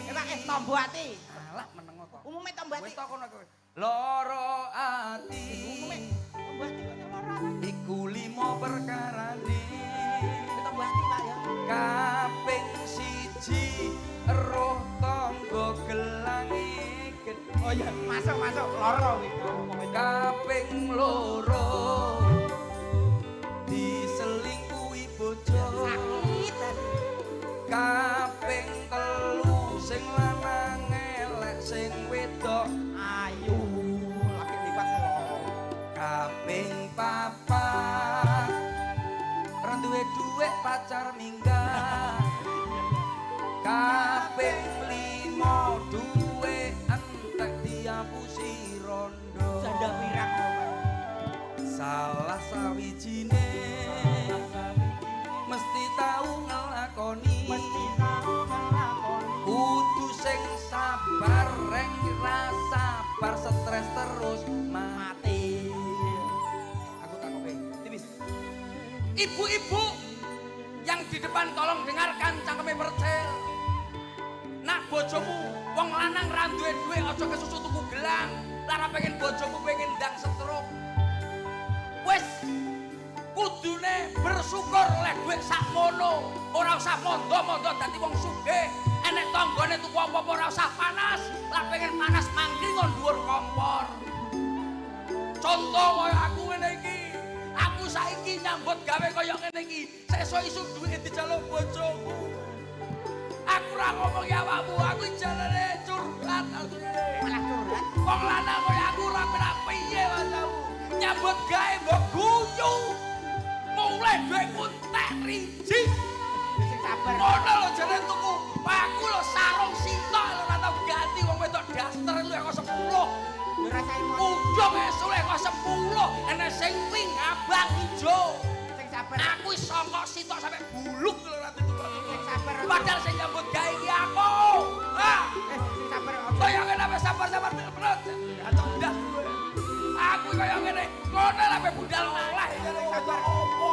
Pak, tombo ati. Alah menengo to. Umume tombo ati. Wis to kono kowe. Loro ati. Umume tombo ati kok loro ati. Iku limo perkarane. Tombo ati, Pak ya. Kaping 1 roh tangga gelange gedhe. Oh iya, masuk loro kuwi. Kaping 2 diselingkuhi bojo. Sakit ati. Kaping 3 sing lanang elek sing wedok ayu lagi liwat loro. Kaping 4 ra duwe dhuwit pacar minggat. Kaping 5 duwe entek diapusi rondo. Janda pirang to, Pak. Salah sawijine mesti tau ngelakoni. Mesti tau ngelakoni. Kudu sing sabar reng ra sabar stres terus mati. Aku tak kowe. Tipis. Ibu-ibu yang di depan tolong dengarkan cangkeme percil. Nak bojomu wong lanang ra duwe duwe aja kesusu tuku gelang. Lara pengen bojomu pengen ndang stroke. Wis kudune bersyukur oleh duit sakmono, ora usah mondo-mondo dadi wong sugih. Enek tanggane tuku apa-apa ora usah panas, lah pengen panas mangkring nggon dhuwur kompor. Contoh kaya aku ngene iki. Aku saiki nyambut gawe kaya ngene iki, sesuk isu duwite dijaluk bojoku. Aku ora ngomong ya awakmu, aku jalane curhat asline. Malah curhat. Wong lanang kaya aku ora penak piye masamu. Nyambut gawe mbok guyu. Mulai duitku entek riji. Sing sabar. Ngono lho jane tuku. Aku lho sarung sitok lho ora tau ganti wong wedok daster lho kok 10. Yo rasai mono. Ujung esule kok 10, enek sing pink abang ijo. Sing sabar. Aku songkok sitok sampe buluk lho ora tuku. Sing sabar. Padahal sing nyambut gawe iki aku. Ah, Sing sabar aja. Kaya ngene ape sabar-sabar perut. Atok ndas kowe. Aku kaya ngene, ngono lha ape budal oleh. Sabar. Opo?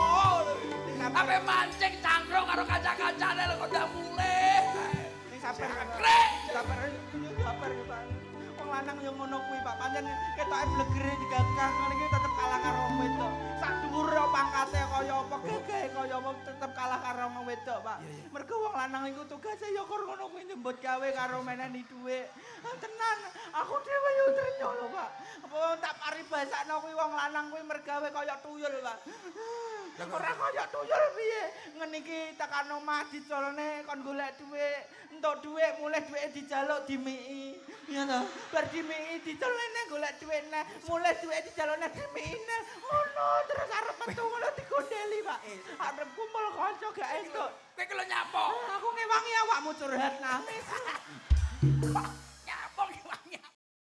Sabar. Ape mancing cangkruk karo kanca-kancane lho kok ndak mulih. Sing sabar. Jangkrik. Sabar. Yo sabar yo, Pak. Wong lanang yo ngono kuwi, Pak. Pancen ketoke blegere digagah ngene iki tetep kalah karo wong wedok. Sak dhuwur pangkate kaya apa, gagahe kaya apa tetep kalah karo wong wedok, Pak. Mergo wong lanang iku tugase yo kur ngono kuwi nyembut gawe karo meneni dhuwit. Ah, tenan, aku dhewe yo trenyo lho, Pak. Apa tak paribasakno kuwi wong lanang kuwi mergawe kaya tuyul, Pak. Ora kaya tuyul piye? Ngene iki tekan omah dicolone kon golek dhuwit, entuk dhuwit mulih dhuwite dijaluk dimiki. Ya to, bar dimiki dicolone golek dhuwit neh, mulih dhuwite dijaluk neh dimiki neh. Ngono terus arep metu ngono digondeli, Pak. Arep kumpul kanca gak entuk. Kowe iki lho nyapo? Aku ngewangi awakmu curhat nangis.